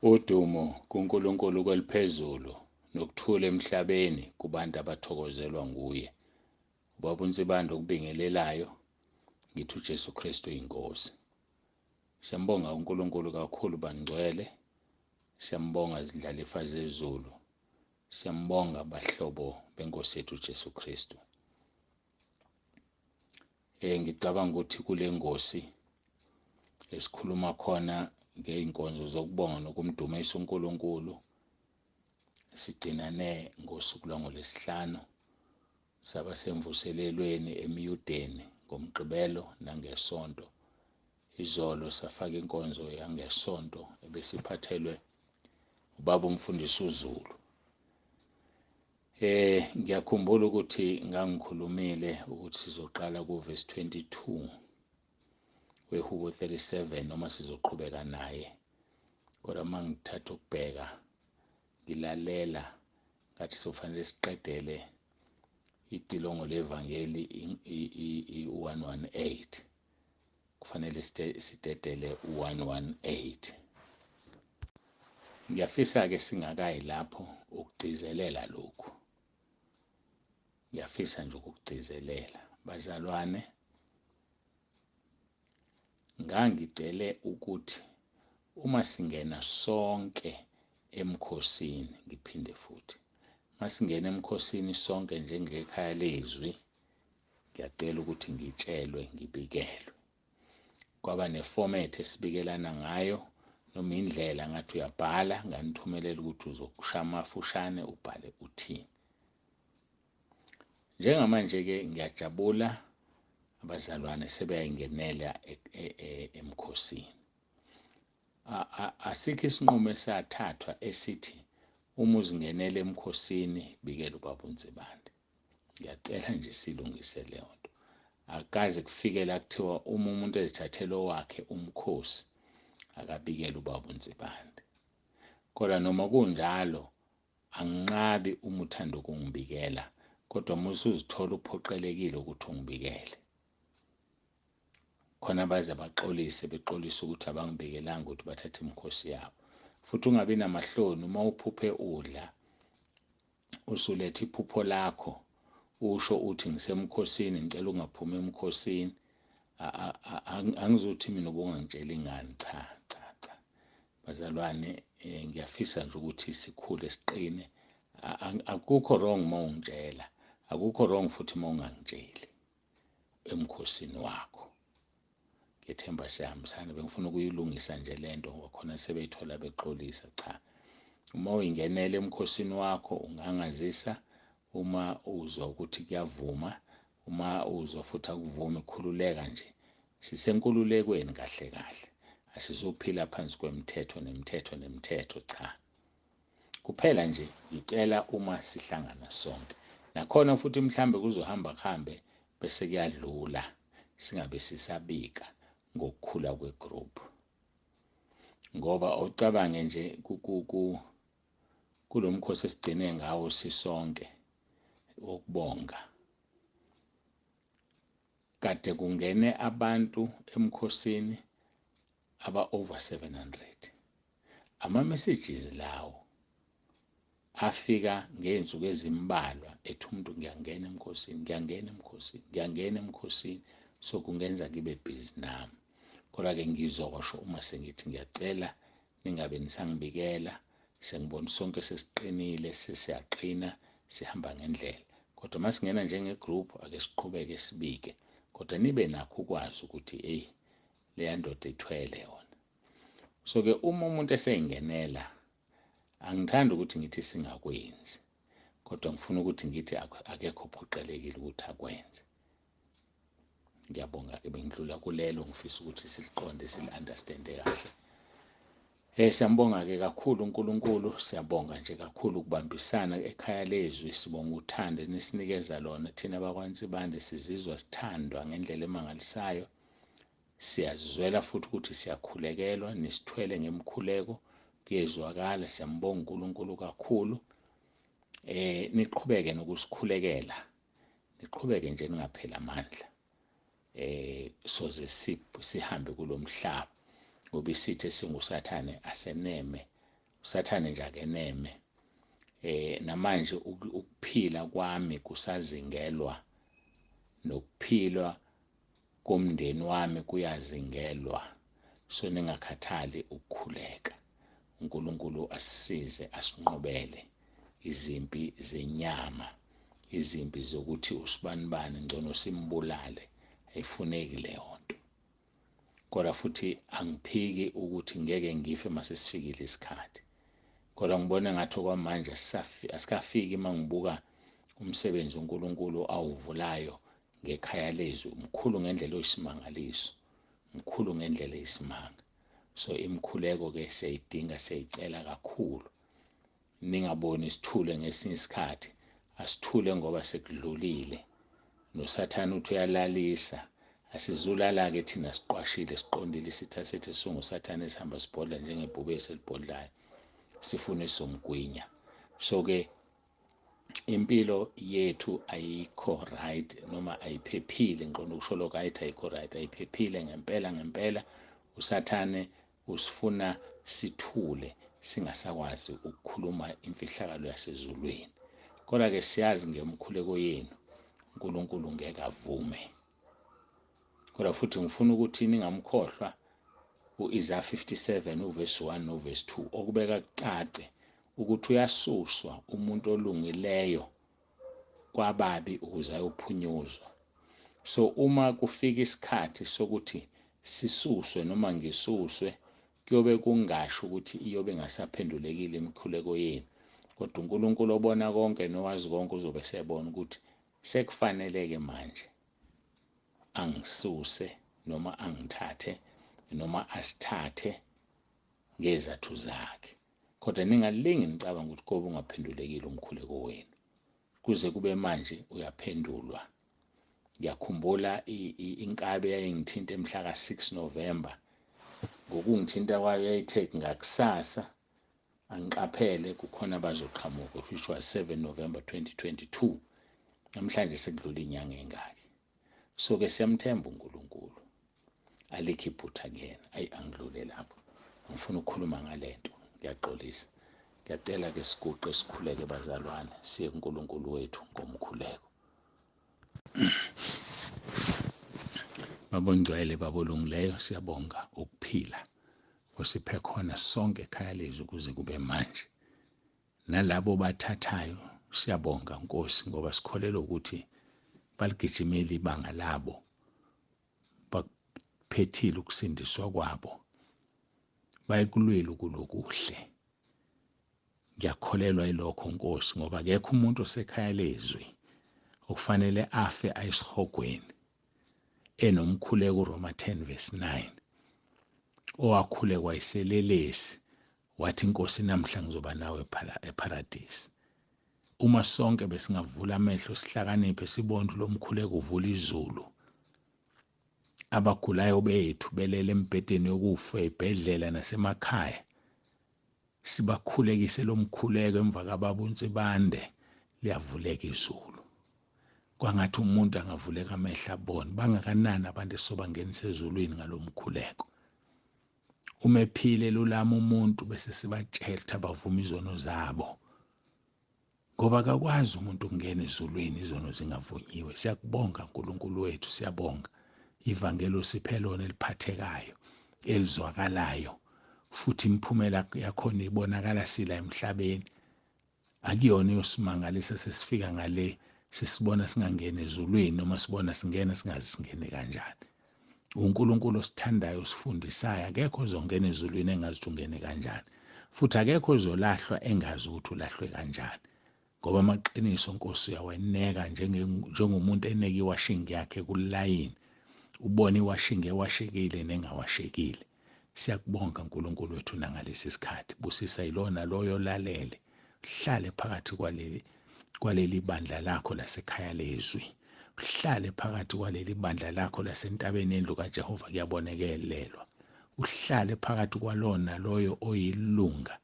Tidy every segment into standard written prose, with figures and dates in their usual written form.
Udumo kuNkulunkulu kweliphezulu nokuthula emhlabeni kubantu abathokozelwa nguye. Ubaba uNsibande okubingelelayo, ngithi uJesu Kristu inkosi. Siyambonga uNkulunkulu kakhulu bangcwele, siyambonga zindlalifa zezulu, siyambonga bahlobo benkosi yethu uJesu Kristu. Ngicabanga ukuthi kule ngosi esikhuluma khona ngey'nkonzo zokubonga nokumdumisa uNkulunkulu, sigcinane ngosuku lwangolwesihlanu, saba semvuselelweni emiyudeni ngoMgqibelo nangeSonto. Izolo safaka inkonzo yangeSonto ebesiphathelwe ubaba umfundisi uZulu. Ngiyakhumbula ukuthi ngangikhulumile ukuthi sizoqala ku-verse 22 weHubo 37 noma sizoqhubeka naye, kodwa uma ngithatha ukubheka ngilalela ngathi sofanele siqedele icilongo levangeli i-118, kufanele sidedele u-118. Ngiyafisa-ke singakayi lapho ukugcizelela lokhu, ngiyafisa nje ukugcizelela bazalwane, ngangicele ukuthi uma singena sonke emkhosini, ngiphinde futhi masingena emkhosini sonke njengekhaya lezwi, ngiyacela ukuthi ngitshelwe, ngibikelwe. Kwaba neformat esibikelana ngayo noma indlela, ngathi uyabhala, nganithumelela ukuthi uzokushaya amafushane ubhale uthini. Njengamanje-ke ngiyajabula abazalwane sebeyayingenela emkhosini. Asikho isinqumo esathathwa esithi uma uzingenela emkhosini bikela ubaba uNsibande. Ngiyacela nje silungise leyo nto. Akaze kufike la kuthiwa uma umuntu ezithathela owakhe umkhosi akabikele ubaba uNsibande. Kodwa noma kunjalo anginqabi uma uthanda ukungibikela, kodwa uma usuzithola uphoqelekile ukuthi ungibikele. Khona baze baxolise, bexolisa ukuthi abangibikelanga ukuthi bathathe imikhosi yabo. Futhi ungabi namahloni uma uphuphe udla, usuletha iphupho lakho usho uthi ngisemkhosini, ngicela ungaphumi emkhosini. Angizuthi mina ubungangitsheli ngani, cha cha cha bazalwane. Ngiyafisa nje ukuthi sikhule siqine. Akukho wrong uma ungitshela, akukho wrong futhi uma ungangitsheli emkhosini wakho. Ngethemba siyahambisana. Bengifuna ukuyilungisa nje lento ngoba khona sebeyithola bexolisa. Cha, uma uyingenela emkhosini wakho ungangazisa uma uzwa ukuthi kuyavuma, uma uzwa futhi akuvumi, khululeka nje. Sisenkululekweni kahle kahle, asizuphila phansi kwemithetho nemithetho nemithetho, cha. Kuphela nje ngicela uma sihlangana sonke, nakhona futhi mhlambe kuzohamba kuhambe bese kuyadlula, singabe sisabika ngokukhula kwegroup. Ngoba awucabange nje kulomkhosi esigcine ngawo sisonke wokubonga, kade kungene abantu emkhosini aba over 700. Ama messages lawo afika ngey'nsuku ezimbalwa ethi umuntu ngiyangena emkhosini, ngiyangena emkhosini, ngiyangena emkhosini, so kungenza ngibe busy nami. Kodwa-ke ngizosho uma sengithi ngiyacela ningabe nisangibikela, sengibona sonke sesiqinile, sesiyaqina, sihamba ngendlela. Kodwa uma singena njenge-group ake siqhubeke sibike, kodwa nibe nakho ukwazi ukuthi eyi leya ndoda ithwele yona. So-ke uma umuntu eseyingenela, angithandi ukuthi ngithi singakwenzi, kodwa ngifuna ukuthi ngithi akekho ophoqelekile ukuthi akwenze. Ngiyabonga-ke, bengidlula kulelo, ngifisa ukuthi siliqonde, sili-understande kahle. Siyambonga-ke kakhulu uNkulunkulu, siyabonga nje kakhulu ukubambisana ekhaya lezwi, sibonga uthando enisinikeza lona. Thina abakwaNsibande sizizwa sithandwa ngendlela emangalisayo, siyazizwela futhi ukuthi siyakhulekelwa, nisithwele ngemkhuleko, kuyezwakala. Siyambonga uNkulunkulu kakhulu. Niqhubeke nokusikhulekela, niqhubeke nje ningapheli amandla. Soze sihambe kulomhlaba, ngoba isitha esinguSathane aseneme Usathane nje akeneme. Namanje ukuphila kwami kusazingelwa, nokuphilwa komndeni wami kuyazingelwa. So ningakhathali ukukhuleka. uNkulunkulu asisize, asinqobele izimpi zenyama, izimpi zokuthi usibanibani ngcono simbulale, ayifuneki leyo nto. Kodwa futhi angiphiki ukuthi ngeke ngife mase sifikile isikhathi, kodwa ngibona ngathi okwamanje asikafiki. Uma ngibuka umsebenzi uNkulunkulu awuvulayo ngekhaya lezwi, mkhulu ngendlela oyisimangaliso, mkhulu ngendlela eyisimanga. So imikhuleko-ke siyayidinga, siyayicela kakhulu. Ningaboni sithule ngesinye isikhathi, asithule ngoba sekudlulile. NoSathane uthi uyalalisa, asizulala-ke thina, siqwashile, siqondile. Isitha sethu singuSathane, esihamba sibhodla njengebhubesi elibhodlayo, sifune somgwinya. So-ke impilo yethu ayikho right, noma ayiphephile. Ngiqonda ukusho lokho, ayithi ayikho right, ayiphephile ngempela ngempela. USathane usifuna sithule, singasakwazi ukukhuluma imfihlakalo yasezulwini. Kodwa-ke siyazi ngemkhuleko yenu uNkulunkulu ngeke avume. Kodwa futhi ngifuna ukuthi ningamkhohlwa u-Isaya 57 uvesi 1 novesi 2, okubeka kucace ukuthi uyasuswa umuntu olungileyo kwababi ukuze ayophunyuzwa. So uma kufika isikhathi sokuthi sisuswe noma ngisuswe, kuyobe kungasho ukuthi iyobe ingasaphendulekile imikhuleko yenu, kodwa uNkulunkulu obona konke nowazi konke uzobe sebona ukuthi sekufaneleke manje angisuse noma angithathe noma asithathe ngezathu zakhe. Kodwa ningalingi nicabanga ukuthi kobe ungaphendulekile umkhuleko wenu. Kuze kube manje uyaphendulwa. Ngiyakhumbula inkabi eyayingithinta emhla ka-6 November. Ngokungithinta kwayo yayithe ngakusasa angiqaphele kukhona abazoqhamuka, which was 7 November 2022. Namhlanje sekudlula inyanga engaki. So-ke siyamthemba uNkulunkulu, alikho iphutha kuyena. Ayi, angidlule lapho, ngifuna ukukhuluma ngalento, ngiyaxolisa. Ngiyacela-ke siguqe sikhuleke bazalwane, siye kuNkulunkulu wethu ngomkhuleko. Baba ongcwele, Baba olungileyo, siyabonga ukuphila osiphe khona sonke ekhaya lezwi kuze kube manje. Nalabo bathathayo siyabonga Nkosi, ngoba sikholelwa ukuthi baligijimele ibanga labo, bakuphethile ukusindiswa kwabo, bayikulwela ukulokuhle. Ngiyakholelwa yilokho Nkosi, ngoba akekho umuntu osekhaya lezwi okufanele afe ayisihogweni enomkhuleko uRoma 10 verse 9, owakhulekwa iselelesi wathi, Nkosi namhla ngizoba nawe eParadise. Uma sonke besingavula amehlo sihlakaniphe sibone lo mkhuleko uvula izulu, abagulayo bethu belele embhedeni yokufa ezibhedlela nasemakhaya, sibakhulekise lo mkhuleko emva kababa uNsibande, liyavuleka izulu. Kwangathi umuntu angavuleka amehlo abone bangakanani abantu esobangenisa ezulwini ngalomkhuleko. Uma ephile lulama umuntu bese sibatshela ukuthi abavume izono zabo, ngoba akakwazi umuntu ukungena ezulwini izono zingavunyiwe. Siyakubonga uNkulunkulu wethu, siyabonga ivangeli osiphe lona eliphathekayo, elizwakalayo, futhi imiphumela yakhona ibonakala sila emhlabeni. Akuyona iyosimangalisa sesifika ngale sesibona singangena ezulwini, noma sibona singena singazi singene kanjani. uNkulunkulu osithandayo, osifundisayo, akekho ozongena ezulwini engazi ukuthi ungene kanjani, futhi akekho ozolahlwa engazi ukuthi ulahlwe kanjani, ngoba amaqiniso Nkosi uyaweneka njengomuntu eneka iwashing yakhe kulayini, ubona iwashing ewashekile nengawashekile. Siyakubonga uNkulunkulu wethu nangalesi sikhathi, busisa yilona loyo lalele, hlale phakathi kwaleli bandla lakho lasekhaya lezwi, uhlale phakathi kwaleli bandla lakho lasentabeni yendlu kaJehova, kuyabonekelelwa, uhlale phakathi kwalona loyo oyilunga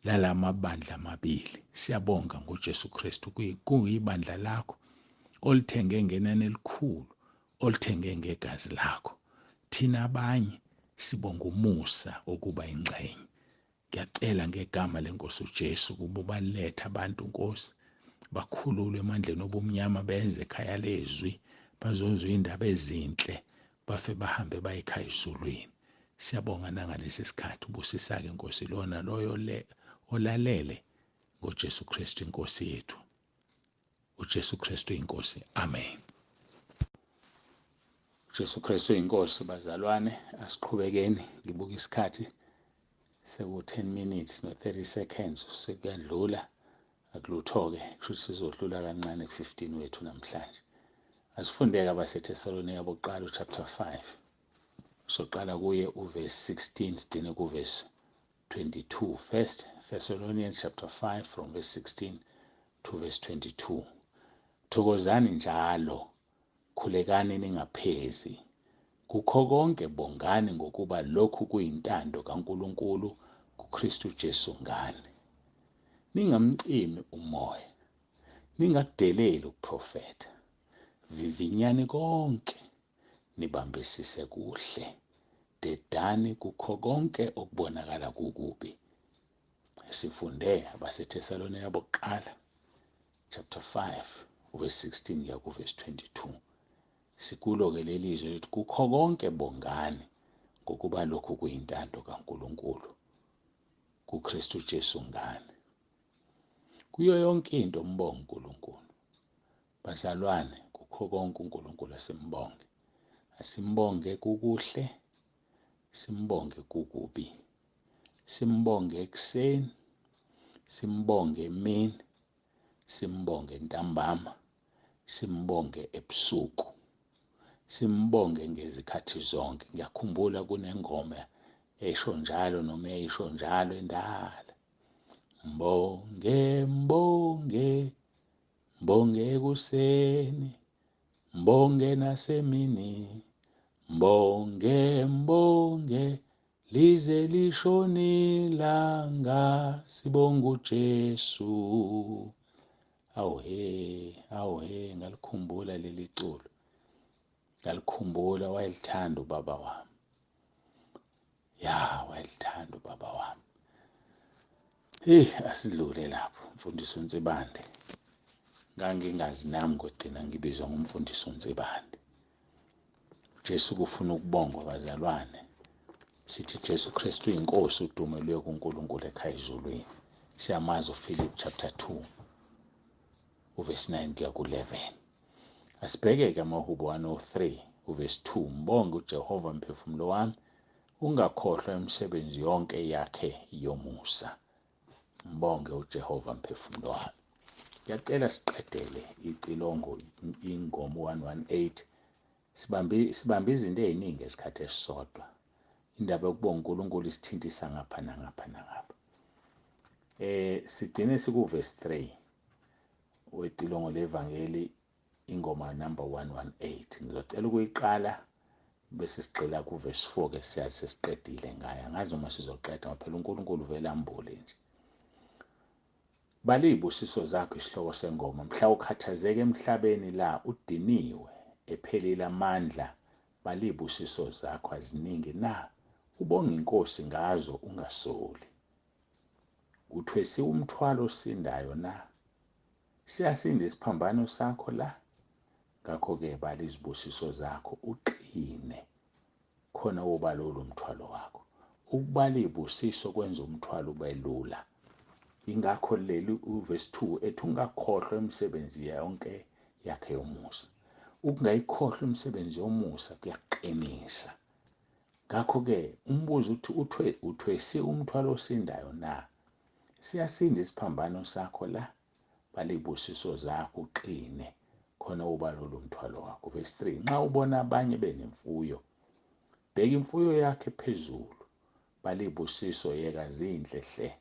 lalamabandla amabili. Siyabonga ngoJesu Kristu, kuyibandla lakho olithenge ngenani elikhulu, olithenge ngegazi lakho. Thina abanye sibonga umusa wokuba ingxenye. Ngiyacela ngegama lenkosi uJesu ukuba ubalethe abantu Nkosi, bakhululwe emandleni obumnyama, beze ekhaya lezwi, bazozwa iy'ndaba ezinhle, bafe bahambe baye ekhaya ezulwini. Siyabonga nangalesi sikhathi, ubusisa-ke Nkosi lona loyo le olalele ngoJesu Kristu inkosi yethu. uJesu Kristu inkosi. Amen. uJesu Kristu inkosi. Bazalwane, asiqhubekeni, ngibuka isikhathi seku-10 minutes no-30 seconds sekuyadlula, akulutho-ke, kusho ukuthi sizodlula kancane ku-15 wethu namhlanje. Asifundeke abaseThesalonika bokuqala uchapter 5, soqala kuye uverse 16 sigcine kuverse 22. First Thessalonians chapter 5 from verse 16 to verse 22. Thokozani njalo, khulekani ningaphezi, kukho konke bongani, ngokuba lokhu kuyintando kaNkulunkulu kuKristu Jesu ngani. Ningamcimi umoya, ningakudeleli ukuprofetha, vivinyani konke, nibambisise kuhle, dedani kukho konke okubonakala kukubi. Sifunde abaseThesalonika bokuqala chapter 5 verse 16 kuya ku verse 22. Sikulo-ke leli zwi lithi kukho konke bongani, ngokuba lokhu kuyintando kaNkulunkulu kuKristu Jesu ngani. Kuyo yonke into mbonge uNkulunkulu. Bazalwane, kukho konke uNkulunkulu asimbonge. Asimbonge kukuhle, simbonge kukubi. Simbonge ekuseni, simbonge emini, simbonge ntambama, simbonge ebusuku, simbonge ngezikhathi zonke. Ngiyakhumbula kunengoma esho njalo noma eyisho njalo endala, mbonge mbonge mbonge ekuseni, mbonge nasemini, mbonge mbonge lize lishone ilanga, sibonga uJesu. Awuhe, awuhe, ngalikhumbula leli culo, ngalikhumbula. Wayelithanda ubaba wami, ya, wayelithanda ubaba wami. Hey, asidlule lapho. Mfundisi uNsibande, ngangingazi nami kogcina ngibizwa ngumfundisi uNsibande. Jesu kufuna ukubongwa bazalwane. Sithi Jesu Kristu inkosi, udumo luye kuNkulunkulu ekhaya ezulwini. Siyamazi uPhilip chapter 2 uverse 9 kuya ku-11. Asibheke-ke amahubo 103 uverse 2. Mbonge uJehova mphefumulo wami, ungakhohlwa imisebenzi yonke yakhe yomusa. Mbonge uJehova mphefumulo wami. Ngiyacela siqedele icilongo ingoma 118. Sibambe izinto ey'ningi ngesikhathi esisodwa. Indaba yokubonga uNkulunkulu isithintisa ngapha nangapha nangapha. Sigcine sikuvesi 3 wecilongo levangeli, ingoma number 118. Ngizocela ukuyiqala bese sigxila kuvesi 4 ke, siyazi sesiqedile ngayo. Angazi noma sizoqeda ngoba phela uNkulunkulu vele ambule nje. Bala iy'busiso zakho, isihloko sengoma. Mhla ukhathazeka emhlabeni la, udiniwe, ephelile amandla, bala iy'busiso zakho aziningi na, ubonge inkosi ngazo ungasoli. Uthwesiwe umthwalo osindayo na, siyasinda isiphambano sakho la. Ngakho-ke bala izibusiso zakho uqine, khona woba lula umthwalo wakho. Ukubala iy'busiso kwenza umthwalo ube lula. Ingakho leli uverse 2 ethi ungakhohlwa imisebenzi yonke yakhe yomusa. Ukungayikhohlwa imisebenzi yomusa kuyaqinisa. Ngakho-ke umbuzo uthi uthwesiwe umthwalo osindayo na? Siyasinda isiphambano sakho la? Bala iy'busiso zakho uqine, khona uba lula umthwalo wakho. Verse 3, nxa ubona abanye benemfuyo, bheka imfuyo yakhe phezulu, bala iy'busiso, yeka zinhle hle,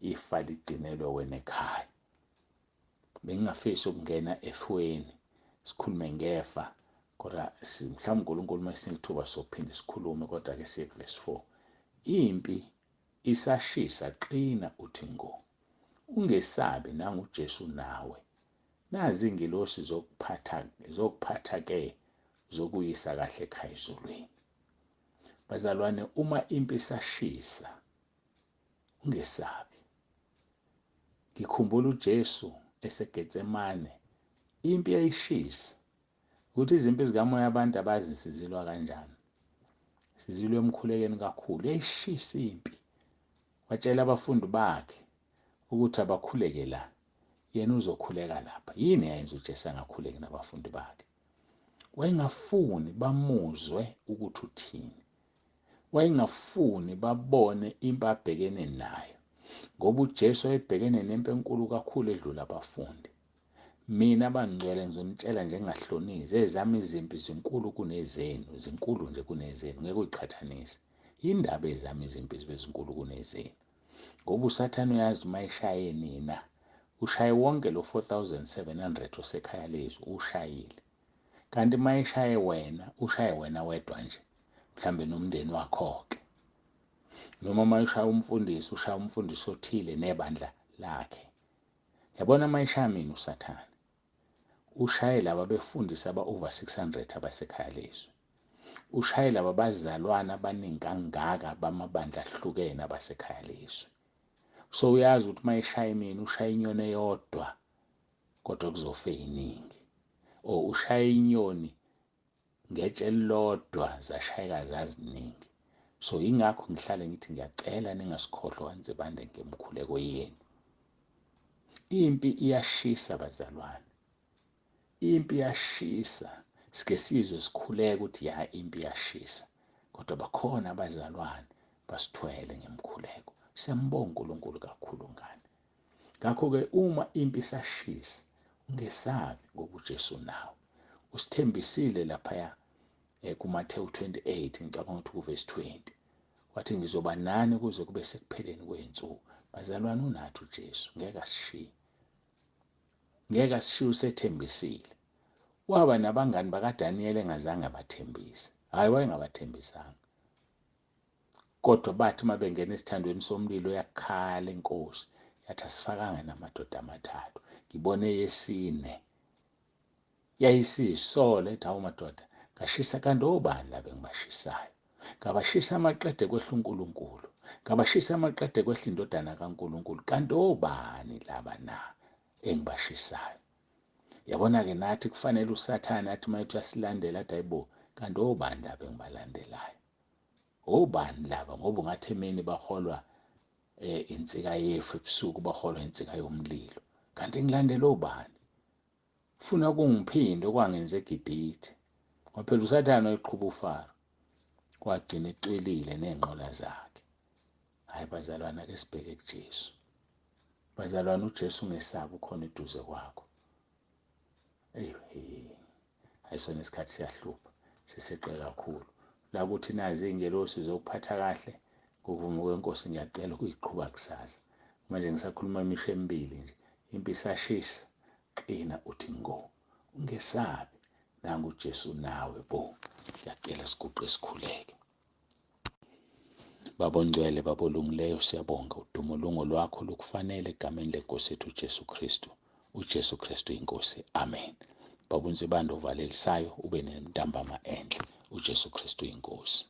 ifa ligcinelwe wena ekhaya. Bengingafisi ukungena efweni sikhulume ngefa, kodwa mhlawumbe uNkulunkulu uma esinithuba sophinde sikhulume, kodwa ke siye kuverse 4. Impi isashisa, qina uthi ngo, ungesabi, nangu uJesu nawe. Nazi ingilosi zokuphatha ke zokuyisa kahle ekhaya ezulwini. Bazalwane, uma impi isashisa, Ungesabi. Ngikhumbula uJesu eseGetsemane, impi yayishisa. Ukuthi izimpi zikamoya abantu abazi sizilwa kanjani. Sizilwa emkhulekeni kakhulu. Yayishisa impi. Watshela abafundi bakhe ukuthi abakhuleke la, yena uzokhuleka lapha. Yini yayenza uJesu angakhuleki nabafundi bakhe? Wayengafuni bamuzwe ukuthi uthini. Wayengafuni babone impi abhekene nayo, ngoba uJesu wayebhekene nempi enkulu kakhulu edlula abafundi. Mina bangcwele ngizonitshela nje ngingahlonizi, ezami izimpi zinkulu kunezenu, zinkulu nje kunezenu, ngeke uyiqhathanise. Yindaba ezami izimpi zibe zinkulu kunezenu, ngoba uSathane uyazi uma eshaye nina, ushaye wonke lo 4700 osekhaya lezwi, ushayile. Kanti uma eshaye wena, ushaye wena wedwa nje, mhlambe nomndeni wakho-ke. Noma uma ushaya umfundisi, ushaya umfundisi othile nebandla lakhe. Yabona uma eshaya mina uSathane, ushaye laba befundisi aba-over 600 abasekhaya lezwi. Ushaye laba bazalwane abaningi kangaka bamabandla ahlukene abasekhaya lezwi. So uyazi ukuthi uma eshaya mina, ushaya inyoni eyodwa, kodwa kuzofa eyiningi. Or ushaya inyoni ngetshe elilodwa, zashayeka zaziningi. So ingakho ngihlale ngithi ngiyacela ningasikhohlwa kaNsibande ngemkhuleko yenu. Impi iyashisa bazalwane, impi iyashisa. Sike sizwe sikhuleka ukuthi ya impi iyashisa, kodwa bakhona abazalwane basithwele ngemkhuleko. Siyambonga uNkulunkulu kakhulu ngane. Ngakho-ke uma impi isashisa, ungesabi ngoba uJesu nawe. Usithembisile laphaya kuMathewu 28, ngicabanga ukuthi kuvesi 20. Wathi ngizoba nani kuze kube sekupheleni kwey'nsuku. Bazalwane, unathi uJesu, ngeke asishiye. Ngeke asishiye, usethembisile. Waba nabangani bakaDaniyeli engazange abathembise. Hhayi, wayengabathembisanga. Kodwa bathi uma bengena esithandweni somlilo yakhala inkosi, yathi asifakanga namadoda amathathu, ngibone eyesine. Yayisiyisola ethi hawu madoda, ngashisa kanti obani laba engibashisayo? Ngabashisa amaqede kwehla uNkulunkulu, ngabashisa amaqede kwehla indodana kaNkulunkulu, kanti obani laba na engibashisayo? Yabona-ke nathi kufanele uSathane athi uma ethi uyasilandela athi hayibo, kanti obani laba engibalandelayo? Obani laba? Ngoba ungathi emini baholwa insika yefu, ebusuku baholwa insika yomlilo. Kanti ngilandela obani? Funa kungiphinda okwangenza eGibhithe. Ngoba phela uSathane wayeqhuba uFaro, wagcina ecwilile ney'nqola zakhe. Hhayi bazalwane, ake sibheke kuJesu. Bazalwane, uJesu ungesabi, ukhona eduze kwakho. Eyi, hayi sona isikhathi siyahlupha, siseqe kakhulu. La kuthi nazi iy'ngelosi zokuphatha kahle, ngokuvuma kwenkosi ngiyacela ukuyiqhuba kusasa. Manje ngisakhuluma imisho emibili nje, impi isashisa, qina uthi ngo, ungesabi, nangu uJesu nawe bo. Ngiyacela siguqe sikhuleke. Baba ongcwele, Baba olungileyo, siyabonga udumo lungo lwakho lukufanele egameni lenkosi yethu uJesu Kristu. uJesu Kristu inkosi. Amen. Baba uNsibande ovalelisayo, ube nentambama enhle. uJesu Kristu inkosi.